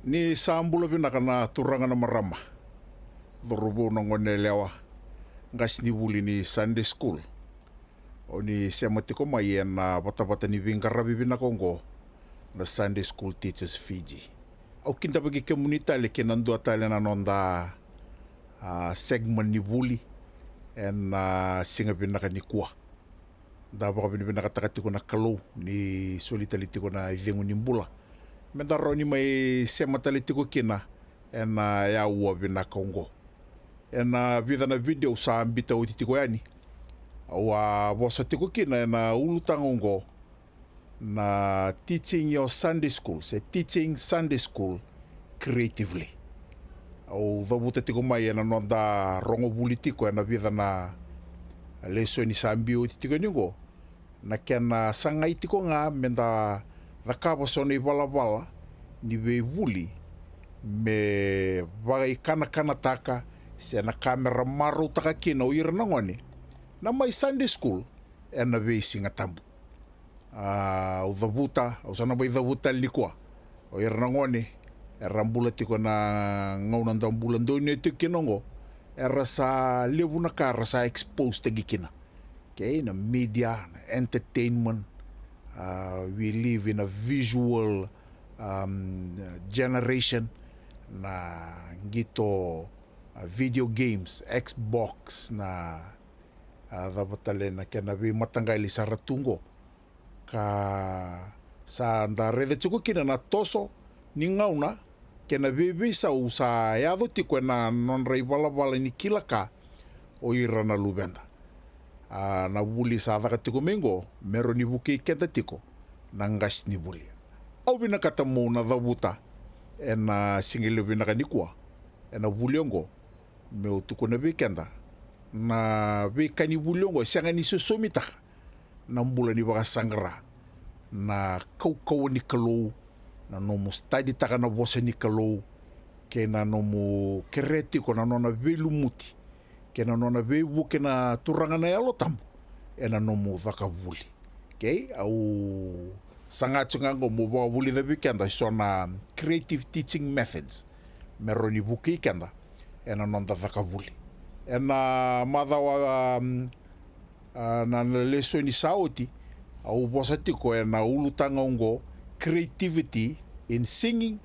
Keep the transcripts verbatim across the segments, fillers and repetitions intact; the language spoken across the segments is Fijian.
Ni sa bula vinaka na turaga na marama, cauravou na gone yalewa, qasenivuli ni Sunday school. O ni sema tiko mai ena vatavata ni veiqaravi vinaka oqo na Sunday School Teachers Fiji. Au kidavaki kemuni tale ki na dua tale na noda, a, segment ni vuli ena siga vinaka nikua. Da vakavinavinakataka tiko na Kalou ni soli tale tiko na icegu ni bula me da rawa ni mai sema tale tiko kina ena yaua vinaka oqo. Ena vica na video au sa biuta oti tiko yani, au a vosa tiko kina ena ulutaga oqo, na teaching your Sunday school, se teaching Sunday school creatively. Au cavuta tiko mai ena noda rogo vuli tiko ena vica na lesoni sa biu oti tiko yani oqo, na kena sagai tiko ga me da cakava so na ivalavala ni veivuli me vakaikanakanataka, se na ka me ra marautaka kina o ira na gone na mai Sunday school ena veisiga tabu. A, au cavuta, au sa na mai cavuta tale nikua. O ira na gone era bula tiko na gauna da bula donuya tiko kina oqo, era sa levu na ka era sa expose taki kina. Okay, na media, na entertainment, a, we live in a visual, um, generation, na qito, a, video games, Xbox, na, a, cava tale na kena veimataqali sara tu oqo. Ka sa da raica tiko kina na toso ni gauna kei na veiveisau sa yaco tiko ena nodra ivalavala ni kila ka o ira na luveda. A, na vuli sa caka tiko mai oqo me rawa ni vukei keda tiko na qasenivuli. Au vinakata meu na cavuta ena siga levu vinaka nikua ena vuli oqo, meu tukuna vei keda na veika ni vuli oqo e sega ni sosomitaka na bula ni vakasaqara na kaukauwa ni Kalou, na nomu studytaka na vosa ni Kalou, kei na nomu kerea tiko na nona veilumuti, kei na nona veivuke na Turaga na Yalo Tabu ena nomu caka vuli. Okay, au saga tiko ga oqo meu vakavulica vei keda eso na creative teaching methods me rawa ni vukei keda ena noda caka vuli. Ena macawa, um, a, na, na lesoni sa oti, au vosa tiko ena ulutaga oqo, creativity in singing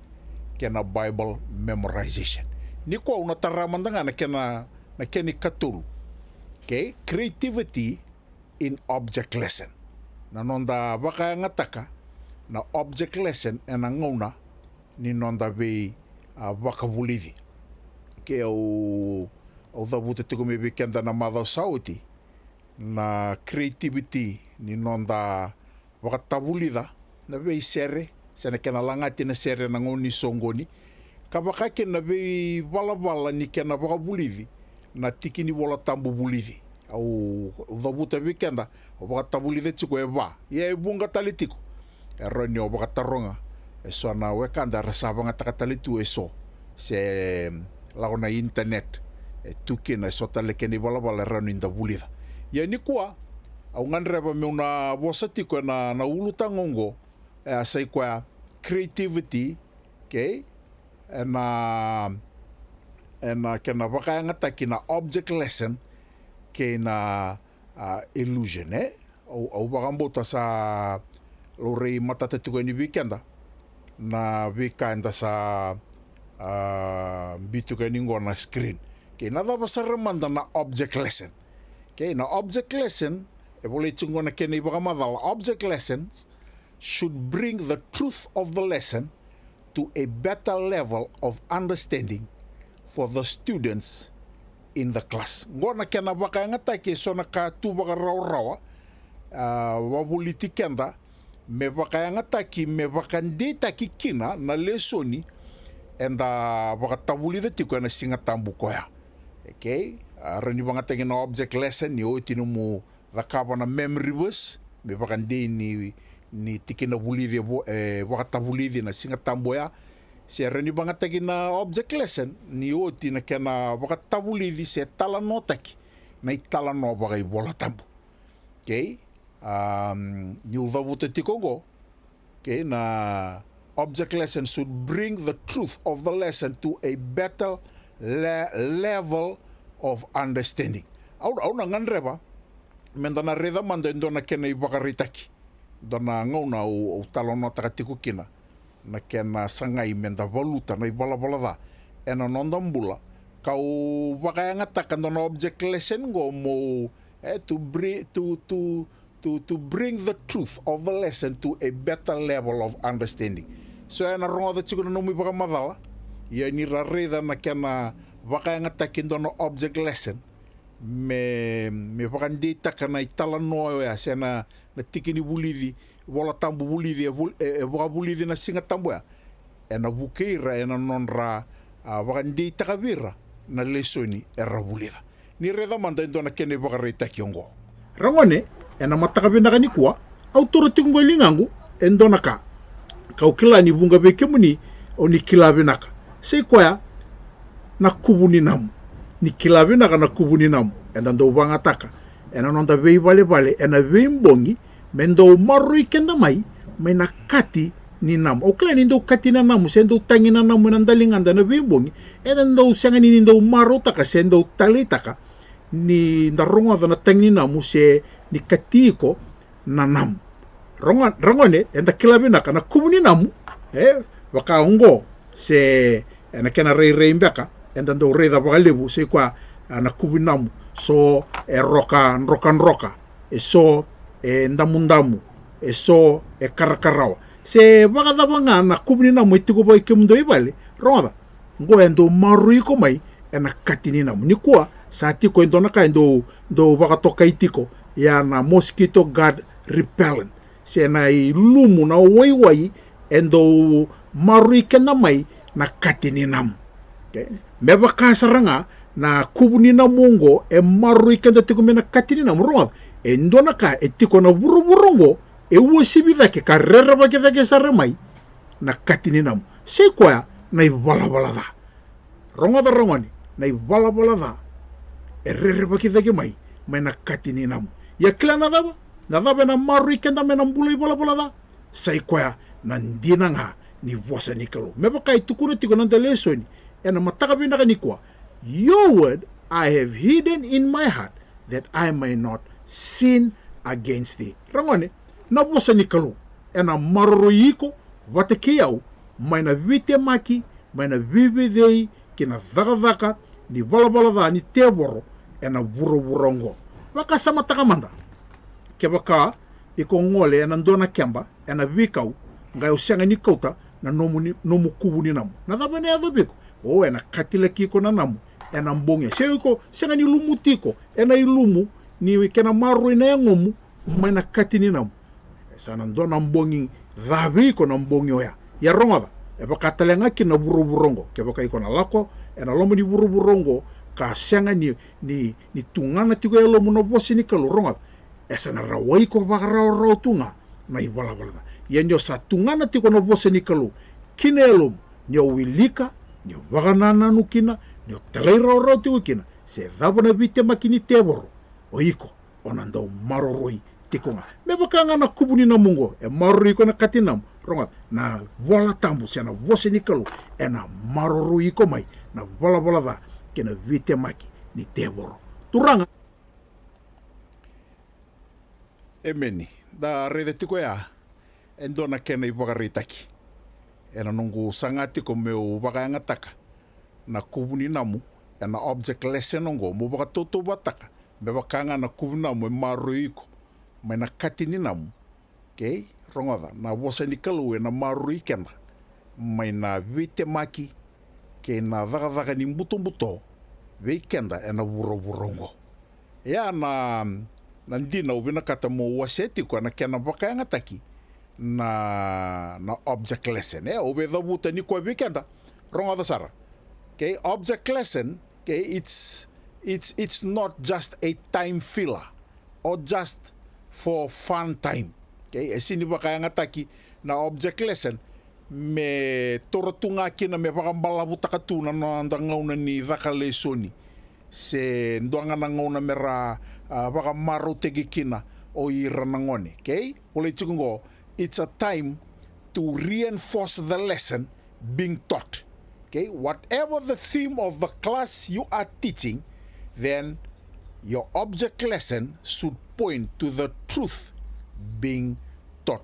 kei na Bible memorization. Nikua au na tara mada ga na kena, na kena ikatolu. Okay, creativity in object lesson. Na noda vakayagataka na object lesson ena gauna ni noda vei, a, vakavulici. Ke au, au cavuta tiko mai vei keda na macawa sa oti na creativity ni noda vakatavulica na veisere se na kena lagati na sere na gauna ni soqoni, ka vaka kina na veivalavala ni kena vakavulici na tiki ni Vola Tabu vulici. Au, au cavuta vei keda, au vakatavulica tiko e va, ia e vuqa tale tiko e rawa ni o vakataroga eso na wekada era sa vagataka tale tu eso, se lako na internet, e tu kina eso tale kena ivalavala e rawa ni da vulica. Ia nikua au gadreva meu na vosa tiko ena, na ulutaga oqo, e a sa i koya creativity, okay, ena, ena kena vakayagataki na object lesson kei na, a, illusion, e? Au, au vakabauta sa laurai matata tiko yani vei keda na veika eda sa, a, biu tiko yani oqo na screen. Okay, na cava sara mada na object lesson? Okay, na object lesson, e volai tiko oqo na kena ivakamacala, object lessons should bring the truth of the lesson to a better level of understanding for the students in the class. Oqo na kena vakayagataki eso na ka tu vakarawarawa, a, vakavulici keda me vakayagataki, me vakadeitaki kina na lesoni eda vakatavulica tiko ena Siga Tabu koya. Okay, a, rawa ni vagataki na object lesson ni oti nomu cakava na memory verse me vakadei ni, ni tikina vulici e vo-, e vakatavulici na Siga Tabu oya. Se rawa ni vagataki na object lesson ni oti na kena vakatavulici se talanoataki na italanoa vakaiVola Tabu. Okay, um, niu cavuta tiko oqo, okay, na, Object lesson should bring the truth of the lesson to a better le level of understanding. Au, au na gadreva me da na raica mada e dua na kena ivakaraitaki. Dua na gauna au, au talanoataka tiko kina na kena sagai me da valuta na ivalavala ca ena noda bula, kau vakayagataka dua na object lesson qo mo, e, to bring, to, to, to, to bring the truth of the lesson to a better level of understanding. So ena rogoca tiko na nomu ivakamacala, ia ni ra raica na kena vakayagataki dua na object lesson me, me vakadeitaka na italanoa oya se na, na tiki ni vulici, Vola Tabu vulici, e, vul, e, e vakavulici na Siga Tabu oya, ena vukei ira ena nodra, a, vakadeitaka vei ira na lesoni era vulica. Ni raica mada e dua na kena ivakaraitaki oqo. Ragone, ena mataka vinaka nikua, au taura tiko qo e ligaqu e dua na ka. Kau kila ni vuqa vei kemuni o ni kila vinaka. Sa i koya na kuvu ni namu. Ni kila vinaka na kuvu ni namu. Eda dau vagataka ena noda veivalevale ena veibogi me dau maroroi keda mai, mai na kati ni namu. Au kila ni dau kati na namu se dau tagi na namu ena daligada ena veibogi, eda dau sega ni, ni dau marautaka se dau taleitaka ni da rogoca na tagi ni namu se ni kati iko na namu. Rogo, ragone, eda kila vinaka na kuvu ni namu, e, vaka oqo, se ena kena rairai beka eda dau raica vakalevu, sa i koya, a, na kuvu ni namu. So e roka drokadroka, e so e damudamu, e so e karakarawa. Se vakacava ga na kuvu ni namu e tiko vei kemudou i vale, rogoca, qo e dau maroroi iko mai ena kati ni namu. Nikua sa tiko e dua na ka e dau, dau vakatokai tiko, ia na mosquito guard repellent, se na ilumu, na waiwai e dau maroroi keda mai na kati ni namu. Okay? Me vaka sara ga na kuvu ni namu oqo e maroroi keda tiko mai na kati ni namu, rogoca, e dua na ka e tiko na vuravura oqo e uasivi cake ka rerevaki cake sara mai na kati ni namu. Sa i koya na ivalavala ca. Rogoca, ragone, na ivalavala ca e rerevaki cake mai, mai na kati ni namu. Ia kila na cava? Na cava ena maroroi keda mai na bula ivalavala ca? Sa i koya na dina ga ni vosa ni Kalou. Me vaka e tukuna tiko na noda lesoni ena mataka vinaka nikua, "Your word I have hidden in my heart, that I may not sin against thee." Ragone, na vosa ni Kalou ena maroroi iko vata kei au mai na veitemaki, mai na veivecei kei na cakacaka ni valavala ca ni tevoro ena vuravura oqo. Vakasamataka mada. Kevaka iko gole ena dua na keba ena veikau, qai o sega ni kauta na nomu ni, nomu kuvu ni namu, na cava ena yaco vei iko? O, ena katilaki iko na namu ena bogi. Se iko sega ni lumuti iko ena ilumu ni kena maroroi na yagomu mai na kati ni namu, e sa na dua na bogi ca vei iko na bogi oya. Ia rogoca, e vaka tale ga kina na vuravura oqo. Kevaka iko na lako ena loma ni vuravura oqo ka sega ni, ni, ni tugana tiko e yalomu na vosa ni Kalou, rogoca, e sa na rawai iko vakarawarawa tu ga na ivalavala ca. Ia ni o sa tugana tiko na vosa ni Kalou ki na yalomu, ni o wilika, ni o vakanananu kina, ni o talairawarawa tiko kina, se cava na veitemaki ni tevoro, o iko o na dau maroroi tiko ga. Me vaka ga na kuvu ni namu oqo e maroroi iko ena kati ni namu, rogoca, na iVola Tabu se na vosa ni Kalou ena maroroi iko mai na valavala ca kei na veitemaki ni tevoro. Turaga. Emeni. Da raica tiko ya e dua na kena ivakaraitaki ena noqu saga tiko meu vakayagataka na kuvu ni namu ena object lesson oqo, meu vakatautauvatataka me vaka ga na kuvu ni namu e maroroi iko mai na kati ni namu. Okay? Rogoca, na vosa ni Kalou ena maroroi keda mai na veitemaki kei na cakacaka ni butobuto vei keda ena vuravura oqo. Ia na, na dina au vinakata meu wasea tiko ena kena vakayagataki na, na object lesson. E, au via cavuta nikua vei keda. Rogoca sara. Okay, object lesson, okay, it's, it's, it's not just a time filler or just for fun time. Okay, e sega ni vakayagataki na object lesson me taura tu ga kina me vakabalavutaka tu na noda gauna ni caka lesoni, se dua ga na gauna me ra, a, vakamarautaki kina o ira na gone. Okay? Volai tiko oqo, it's a time to reinforce the lesson being taught. Okay, whatever the theme of the class you are teaching, then your object lesson should point to the truth being taught.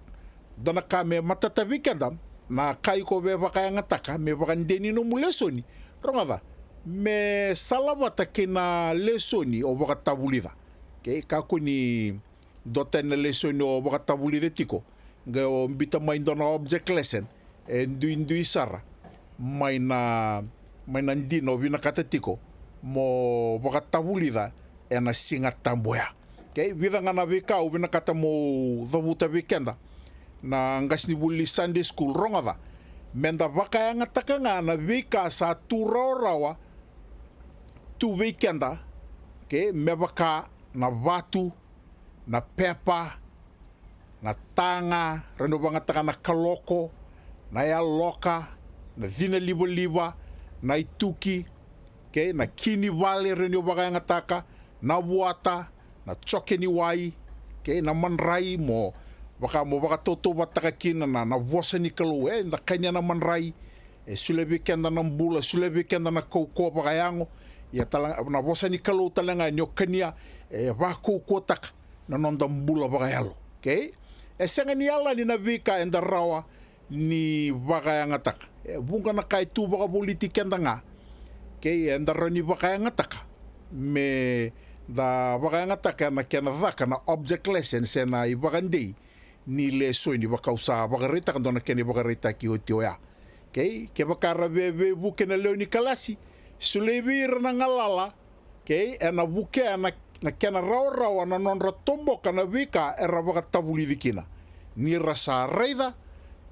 Dua na ka me matata vei keda, na ka iko via vakayagataka me vakadei ni nomu lesoni. Rogoca, me salavata kei na lesoni o vakatavulica. Okay, kakua ni dua tani na lesoni o vakatavulica tiko, qai o biuta mai dua na object lesson e duidui sara mai na, mai na dina o vinakata tiko mo vakatavulica ena Siga Tabu oya. Okay, vica ga na veika au vinakata mo cavuta vei keda na qasenivuli ni Sunday school. Rogoca, meda vakayagataka ga na veika sa tu rawarawa tu vei keda. Okay, me vaka na vatu, na pepa, na taga, rawa ni o vakayagataka na kaloko, na yaloka, na cina livaliva, na ituki, okay, na ki ni vale rawa ni o vakayagataka, na vuata, na joke ni wai, okay, na madrai mo vaka, mo vakatautauvatataka kina na, na vosa ni Kalou, e, da kania na madrai, e solia vei keda na bula, solia vei keda na kaukauwa vakayago. Ia tale ga na vosa ni Kalou tale ga ni o kania, e vakaukauwataka na noda bula vakayalo. Okay, e sega ni yalani na veika eda rawa ni vakayagataka. E vuqa na ka e tu vakavoliti keda ga. Okay, eda rawa ni vakayagataka, me da vakayagataka ena kena caka na object lesson se na ivakadei ni lesoni, vaka au sa vakaraitaka dua na kena ivakaraitaki oti oya. Okay, kevaka era via veivuke na lewe ni kalasi, solia vei ira na galala, okay, ena vukea na, na kena rawarawa na nodra toboka na veika era vakatavulici kina, ni ra sa raica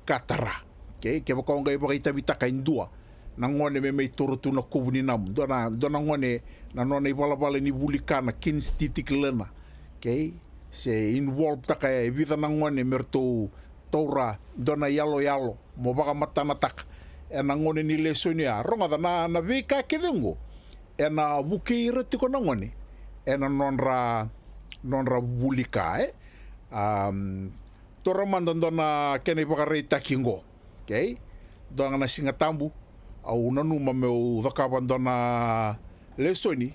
ka tara. Okay, kevaka o qai vakaitavitaka e dua na gone me mai taura tu na kovu ni namu, dua na, dua na gone na nona ivalavala ni vuli ka na kinesthetic learner, okay, se involve taka e vica na gone me ratou taura dua na iyaloyalo mo vakamatanataka ena gauna ni lesoni oya. Rogoca na, na veika kece oqo ena vukei ira tiko na gone ena nodra, nodra vuli ka, e. Am, taura mada dua na kena ivakaraitaki oqo. Okay, dua ga na Siga Tabu au nanuma meu cakava dua na lesoni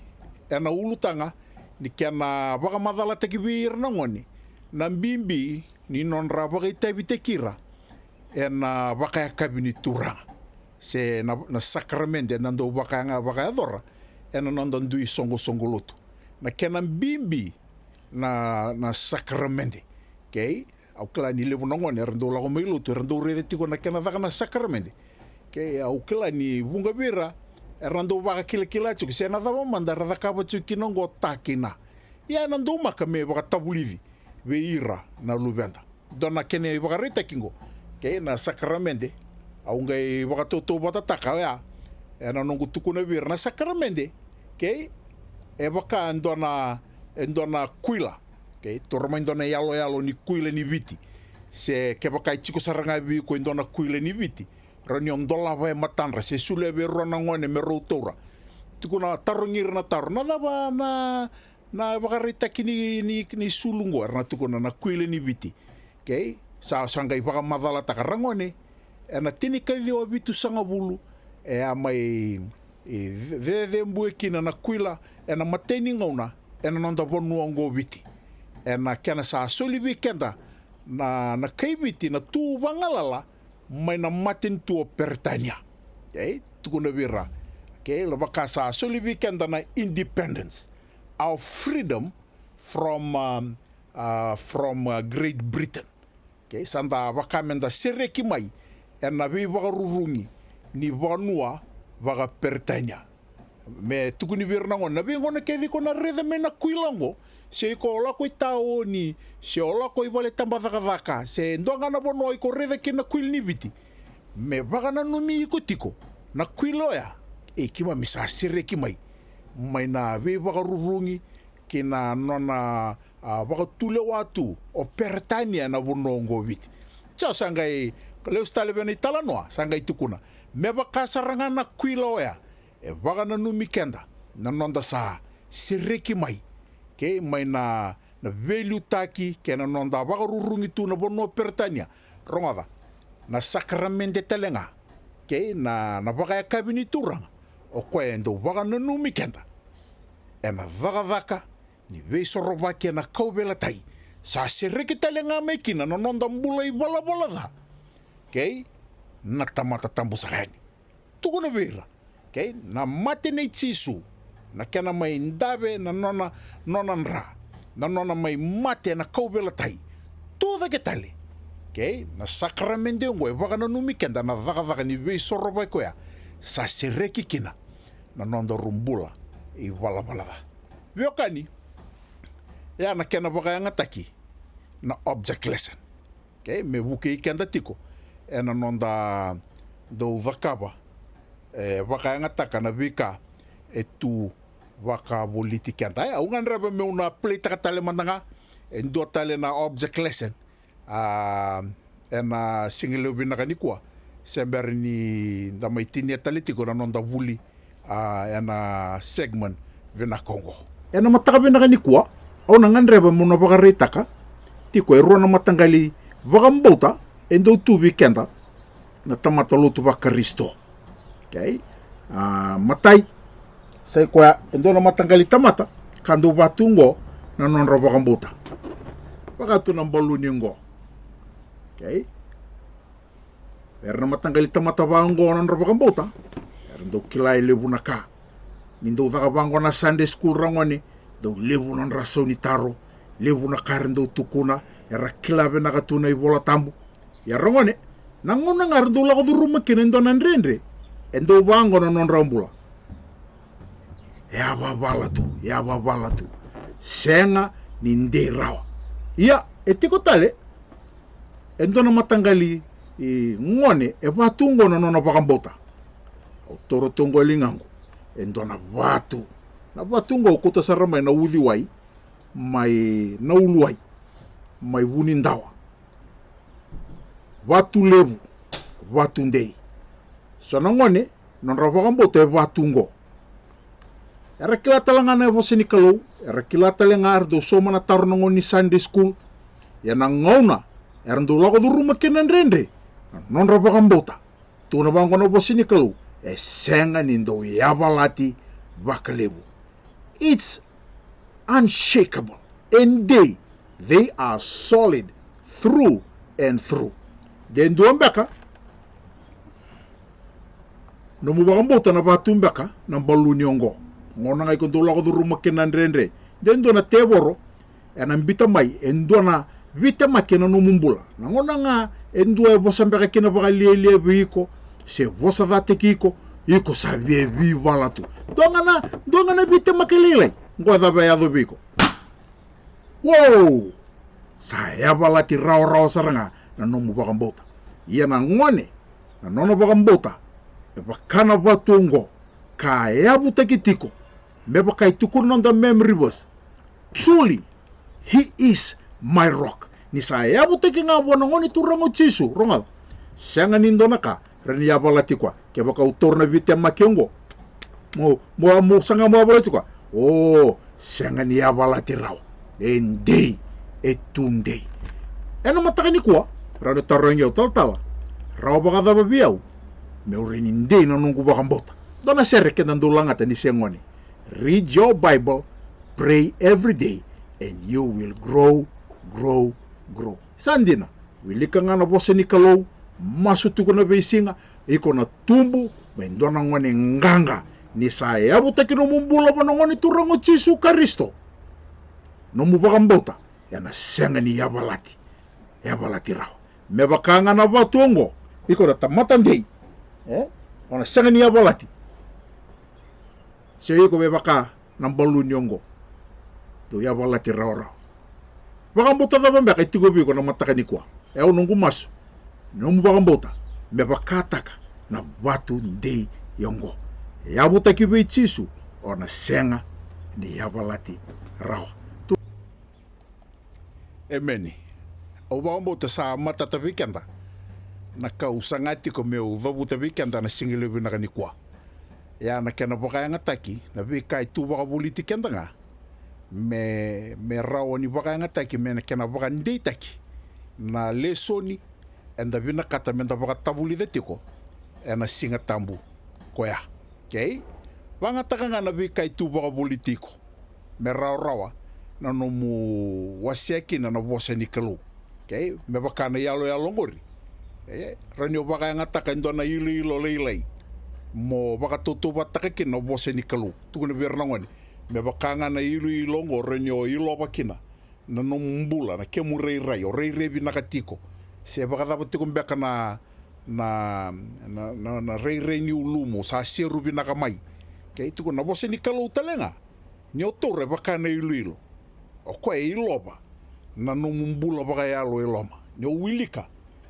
ena ulutaga ni kena vakamacalataki vei ira na gone na bibi ni nodra vakaitavitaki ira ena vakayakavi ni Turaga, se na, na sakaramede eda dau vakayaga, vakayacora ena noda dui soqosoqo lotu. Na kena bibi na, na sakaramede. Okay, au kila ni levu na gone era dau lako mai lotu era dau raica tiko na kena caka na sakaramede. Okay, au kila ni vuqa vei ira era dau vakakilakila tiko se na cava mada era cakava tiko kina oqo, ta kina. Ia ena daumaka me vakatavulici vei ira na luveda. Dua na kena ivakaraitaki oqo, okay, na sakaramede. Au qai vakatautauvatataka oya ena noqu tukuna vei ira na sakaramede. Okay, e vaka e dua na, e dua na kuila. Okay, taura mai dua na iyaloyalo ni kuila ni Viti. Se kevaka e tiko sara ga vei iko e dua na kuila ni Viti, rawa ni o dolava e matadra se solia vei rua na gone me rau taura. Tukuna, tarogi ira na taro, na cava na, na vakaraitaki ni, ni, ni sulu oqo? Era na tukuna na kuila ni Viti. Okay, sa, sa qai vakamacalataka, ragone, ena tinikaciwa vitusagavulu e a mai, e, ce-, cecebue kina na kuila ena imatai ni gauna ena noda vanua oqo Viti. Ena kena sa soli vei keda na, na kai Viti na tu vagalala mai na matanitu o Peritania. Okay, tukuna vei ira. Okay, la vaka sa soli vei keda na independence, our freedom from, um, uh, from, uh, Great Britain. Okay, sa da vaka me da sereki mai ena veivakarurugi ni vanua vakaperitania. Me tukuni vei ira na gone, na veigauna kece iko na raica mai na kuila oqo, se iko lako i taoni, se o lako i vale tabacakacaka, se dua ga na vanua iko raica kina na kuila ni Viti, me vakananumi iko tiko na kuila oya, e, keimami sa sereki mai mai na veivakarurugi kei na nona, a, vakatulewa tu o Peritania ena vanua oqo Viti. So sa qai lesu tale vei na italanoa, sa qai tukuna, me vaka sara ga na kuila oya e vakananumi keda na noda sa sereki mai, okay, mai na, na veiliutaki kei na noda vakarurugi tu na vanua o Peritania. Rogoca, Na sakaramede tale ga, kei na, na vakayakavi ni Turaga, o koya e dau vakananumi keda ena cakacaka ni veisorovaki ena kauveilatai. Sa sereki tale ga mai kina na noda bula ivalavala ca, kei na tamata tabu saka yani. Tukuna vei ira, kei na mate nei Jisu, na kena mai dave na nona, nona dra, na nona mai mate ena kauveilatai, tu cake tale, kei na sakaramede oqo e vakananumi keda na cakacaka ni veisorovaki koya sa sereki kina na nodaru bula ivalavala ca. Veiwekani, ya na kena vakayagataki na object lesson. Okay, me vukei keda tiko ena noda dau cakava, e vakayagataka na veika e tu vakavoliti keda. E, au gadreva meu na playtaka tale mada ga e dua tale na object lesson, a, ena siga levu vinaka nikua, se bera ni da mai tinia tale tiko na noda vuli, a, ena segment vinaka oqo. Ena mataka vinaka nikua, au na gadreva meu na vakaraitaka tiko e rua na mataqali vakabauta e dau tu vei keda na tamata lotu vaKarisito. Okay? A, matai, sa i koya e dua na mataqali tamata ka dau vatu oqo na nodra vakabauta. Vaka tu na baluni oqo. Okay? Era na mataqali tamata va oqo na nodra vakabauta, era dau kila e levu na ka. Ni dau caka va oqo na Sunday school, ra gone, dau levu na nodra sau ni taro, levu na ka era dau tukuna, era kila vinaka tu na iVola Tabu. Ia ra gone, na gauna ga era dau lako curuma kina e dua na dredre, e dau va oqo na nodra bula. E a vavala tu, e a vavala tu. Sega ni dei rawa. Ia, e tiko tale e dua na mataqali, e, gone e vatu oqo na nona vakabauta. Au taura tu oqo e ligaqu e dua na vatu. Na vatu oqo au kauta sara mai na uciwai mai na uluwai, mai Vunidawa. Vatu levu, vatu dei. So na gone, nodra vakabauta e vatu oqo. Era kila tale ga na vosa ni Kalou, era kila tale ga, era dau sauma na taro na gauna ni Sunday school. Ia na gauna era dau lako curuma kina na dredre, na nodra vakabauta, tukuna vaqo na vosa ni Kalou, e sega ni dau yavalati vakalevu. It's unshakable. E dei, they are solid through and through. De dua beka nomu vakabauta na vatu beka na baluni oqo. Gauna ga iko dau lako curuma kina na dredre, de dua na tevoro ena biuta mai e dua na veitemaki ena nomu bula. Na gauna ga e dua e vosa beka kina vakalialia vei iko se vosa cataki iko, iko sa via veivala tu. Dua ga na, dua ga na veitemaki lailai, qo e cava e yaco vei iko. Uou! Sa yavalati rawarawa sara ga na nomu vakabauta. Ia na gone, na nona vakabauta e vaka na vatu oqo, ka yavutaki tiko me vaka e tukuna na noda memory verse. Truly, he is my rock. Ni sa yavutaki ga vua na Gone Turaga o Jisu, rogoca, sega ni dua na ka rawa ni yavalati koya. Kevaka au taura na veitemaki oqo, mo, mo, mo saga mo yavalati koya, o, sega ni yavalati rawa. E dei, e tu dei. Ena mataka nikua, rawa ni tarogi au, talatala, rawa vakacava vei au meu rawa ni dei na noqu vakabauta? Dua na sere keda dau lagata ni se gone. Read your Bible, pray every day, and you will grow, grow, grow. Sa dina, wilika ga na vosa ni Kalou, masu tiko na veisiga, iko na tubu me dua na gone qaqa. Ni sa yavutaki nomu bula vua na Gone Turaga o Jisu Karisito, nomu vakabauta ena sega ni yavalati, yavalati rawa. Me vaka ga na vatu oqo, iko na tamata dei, e? O na sega ni yavalati. Se iko me vaka na baluni oqo, dau yavalati rawarawa. Vakabauta cava beka e tiko vei iko na mataka nikua? E au noqu masu, nomu vakabauta me vakataka na vatu dei oqo. Yavutaki vei Jisu, o na sega ni yavalati rawa. Emeni. Au vakabauta sa matata vei keda na ka au saga tiko meu cavuta vei keda na siga levu vinaka nikua. Ia na kena vakayagataki na veika e tu vakavoliti keda ga me, me rawa ni vakayagataki me na kena vakadeitaki na lesoni eda vinakata meda vakatavulica tiko ena Siga Tabu koya. Okei? Vagataka ga na veika e tu vakavoli tiko me rawarawa na nomu wasea kina na vosa ni Kalou. Okei? Me vaka na iyaloyalo oqori, e rawa ni o vakayagataka e dua na iloilo lailai mo vakatautauvatataka kina na vosa ni Kalou. Tukuna vei ira na gone, me vaka ga na iloilo oqo rawa ni o ilova kina na nomu bula, na kemu rairai, o rairai vinaka tiko, se vakacava tiko beka na, na, na, na, na rairai ni ulumu sa seru vinaka mai. Okei? Tukuna na vosa ni Kalou tale ga, ni o taura e vaka na iloilo, o koya e ilova na nomu bula vakayalo e loma. Ni o wilika,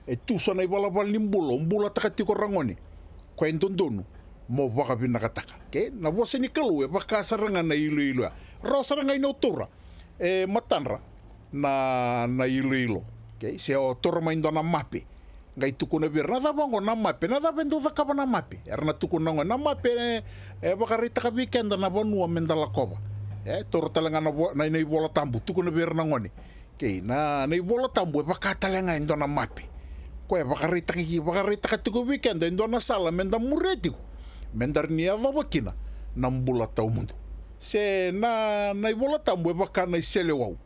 e tu so na ivalavala ni bula o bulataka tiko, ra gone, koya e dodonu mo vakavinakataka. Okei? Na vosa ni Kalou e vaka sara ga na iloilo ya. Rawa sara ga ni o taura e matadra na, na iloilo. Okei? Se o taura mai dua na mape, qai tukuna vei ira, na cava oqo na mape? Na cava e dau cakava na mape? Era na tukuna na gone, na mape e, e vakaraitaka vei keda na vanua meda lakova. E taura tale ga na vo-, na, na iVola Tabu, tukuna vei ira na gone. Okei, na, na iVola Tabu e vaka tale ga e dua na mape. Koya e vakaraitaka, vakaraitaka tiko vei keda e dua na sala meda muria tiko, meda rawa ni yacova kina na bula tawamudu. Se na, na iVola Tabu e vaka na iselewau,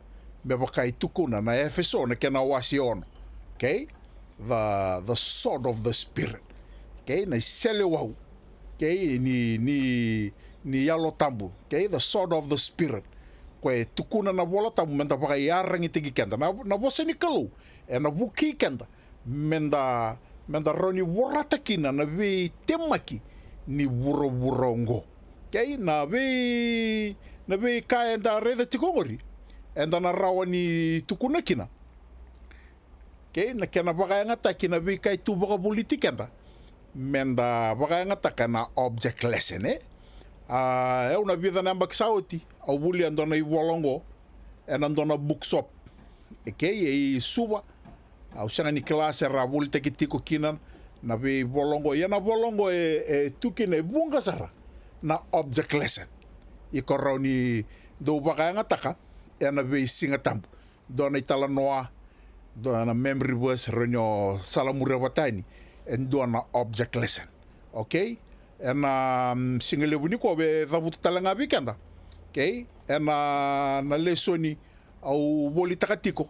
me vaka e tukuna na Efeso na kena wase ono. Okei? The, the sword of the Spirit. Okei? Na iselewau, okei, ni, ni, ni Yalo Tabu. Okei? The sword of the Spirit. Koya e tukuna na iVola Tabu meda vakaiyaragitaki keda. Na, na vosa ni Kalou ena vukei keda meda, meda rawa ni vorata kina na veitemaki ni vuravura oqo. Okei? Na vei, na veika eda raica tiko oqori, eda na rawa ni tukuna kina. Okei? Na kena vakayagataki na veika e tu vakavoliti keda meda vakayagataka na object lesson, e? A, au na vica na yabaki sa oti, au volia e dua na ivola oqo ena dua na bookshop. Okei? E i Suva. Au sega ni kila se ra volitaki tiko kina na veivola oqo. Ia na vola oqo e, e tu kina e vuqa sara na object lesson iko rawa ni dau vakayagataka ena vei Siga Tabu. Dua na italanoa, dua na memory verse, rawa ni o salamuria vata yani e dua na object lesson. Okei? Ena, mm, siga levu nikua au via cavuta tale ga vei keda. Okei? Ena, na lesoni au volitaka tiko,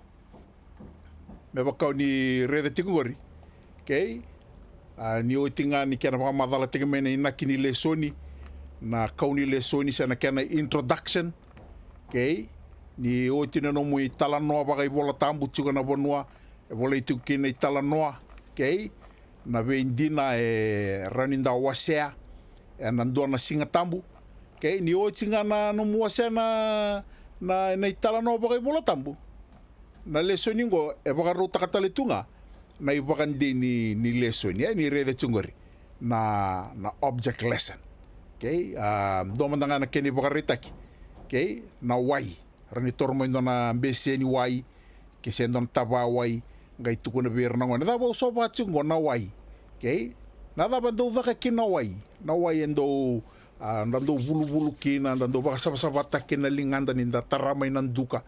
me vaka o ni raica tiko qori. Okei? A, ni oti ga ni kena vakamacalataki mai na inaki ni lesoni, na kau ni lesoni se na kena introduction. Okei? Ni oti na nomu italanoa vakaivola tabu tiko na vanua e volai tiko kina na italanoa. Okei? Na veidina e rawa ni da wasea ena dua na Siga Tabu. Okei? Ni oti ga na nomu wasea na, na, na italanoa vakaivola tabu, na lesoni oqo e vakarautaka tale tu ga na ivakadei ni, ni lesoni, e, ni raica tiko qori na, na object lesson. Okei? A, dua mada ga na kena ivakaraitaki. Okei? Na wai. Rawa ni taura mai dua na bese ni wai, ke se dua na tavawai, qai tukuna vei ira na gone, na cava au sova tiko qo, na wai? Okei? Na cava e dau caka kina na wai? Na wai e dau, a, da dau vuluvulu kina, da dau vakasavasavataka kina na ligada ni da tara mai na duka.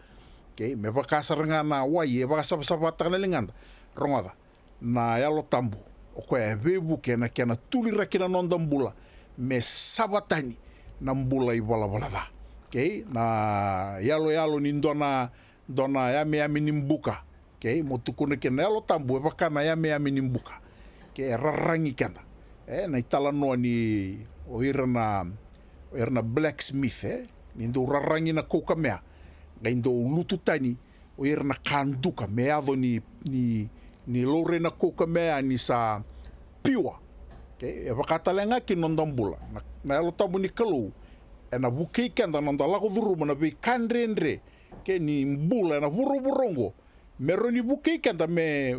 Okei? Me vaka sara ga na wai e vakasavasavataka na ligada. Rogoca, na Yalo Tabu, o koya e veivuke ena kena tuliraki na noda bula me sava tani na bula ivalavala ca. Okei? Na yaloyalo ni dua na, dua na yameyame ni buka. Okei? Mo tukuna kina na Yalo Tabu e vaka na yameyame ni buka. Okei? E raragi keda. E, na italanoa ni o ira na, o ira na blacksmith, e, ni dau raragi na kaukamea, qai dau lutu tani o ira na ka duka me yaco ni, ni, ni laurai na kaukamea ni sa pure. Okei? E vaka tale ga kina noda bula. Na, na Yalo Tabu ni Kalou ena vukei keda na noda lako curuma na veika dredre, okei, ni bula ena vuravura oqo. Me rawa ni vukei keda me,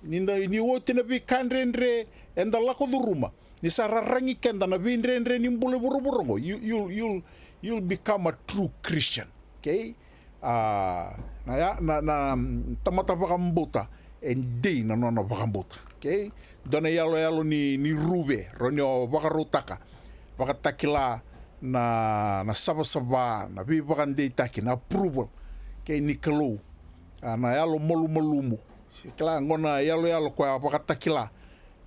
ni da, ni oti na veika dredre eda lako curuma, ni sa raragi keda na veidredre ni bula e vuravura oqo, you, you'll, you'll, you'll become a true Christian. Okei? A, na ya, na, na, mm, tamata vakabauta e dei na nona vakabauta. Okei? Dua na iyaloyalo ni, ni ruve rawa ni o vakarautaka, vakatakila na, na savasava, na veivakadeitaki, na approval, okei, ni Kalou. A, na yalo malumalumu, Kila, qo na yaloyalo koya vakatakila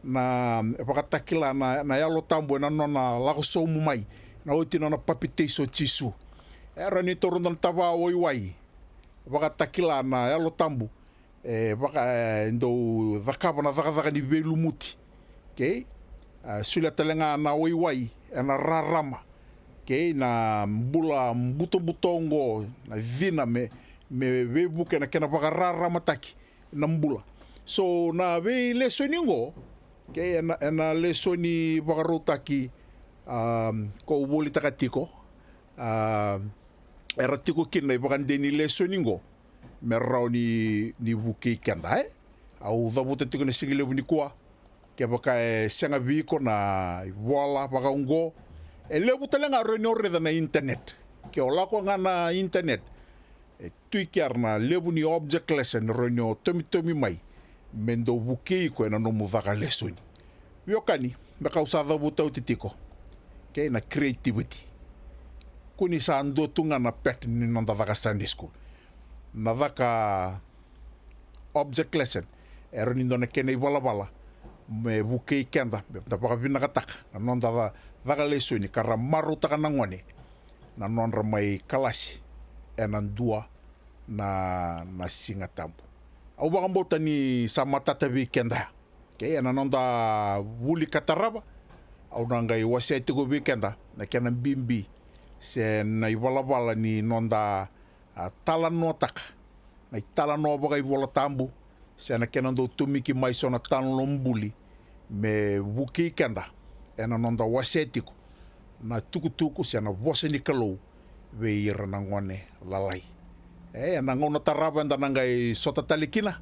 na, vakatakila na, na Yalo Tabu ena nona lako sobu mai na oti nona papitaiso o Jisu. E rawa ni taura dua na tavaya waiwai, vakatakila na Yalo Tabu e vaka, e dau cakava na cakacaka ni veilumuti. Okay? A, solia tale ga na waiwai ena rarama. Okay? Na bula butobuto oqo, na cina me, me veivuke na kena vakararamataki na bula. So na veilesoni oqo, okay, ena, ena lesoni vakarautaki, um, ko volitaka tiko, um, era tiko kina na ivakadei ni lesoni oqo me rawa ni, ni vukei keda, e? Au cavuta tiko na siga levu nikua, kevaka e sega vei iko na ivola vaka oqo, e levu tale ga rawa ni o raica na internet. Ke o lako ga na internet, e tu i kea na levu ni object lesson rawa ni o tomitomi mai me dau vukei iko ena nomu caka lesoni. Veiwekani, me kau sa cavuta oti tiko, okay, na creativity. Kua ni sa dua tu ga na pattern ni noda caka Sunday school. Na caka object lesson e rawa ni dua na kena ivalavala me vukei keda me da vakavinakataka na noda ca-, caka lesoni ka ra marautaka na gone na nodra mai kalasi ena dua na, na Siga Tabu. Au vakabauta ni sa matata vei keda ya. Okay, ena noda vuli ka tarava, au na qai wasea tiko vei keda na kena bibi se na ivalavala ni noda, a, talanoataka na italanoa vakaivolatabu, se na kena dau tomiki mai so na talanoa buli me vukei keda ena noda wasea tiko na tukutuku se na vosa ni Kalou vei ira na gone lalai. E, ena gauna tarava eda na qai sota tale kina.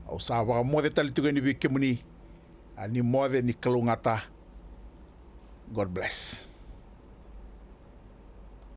Au sa vakamoce tale tiko yani vei kemuni. A, ni moce, ni kalougata. God bless.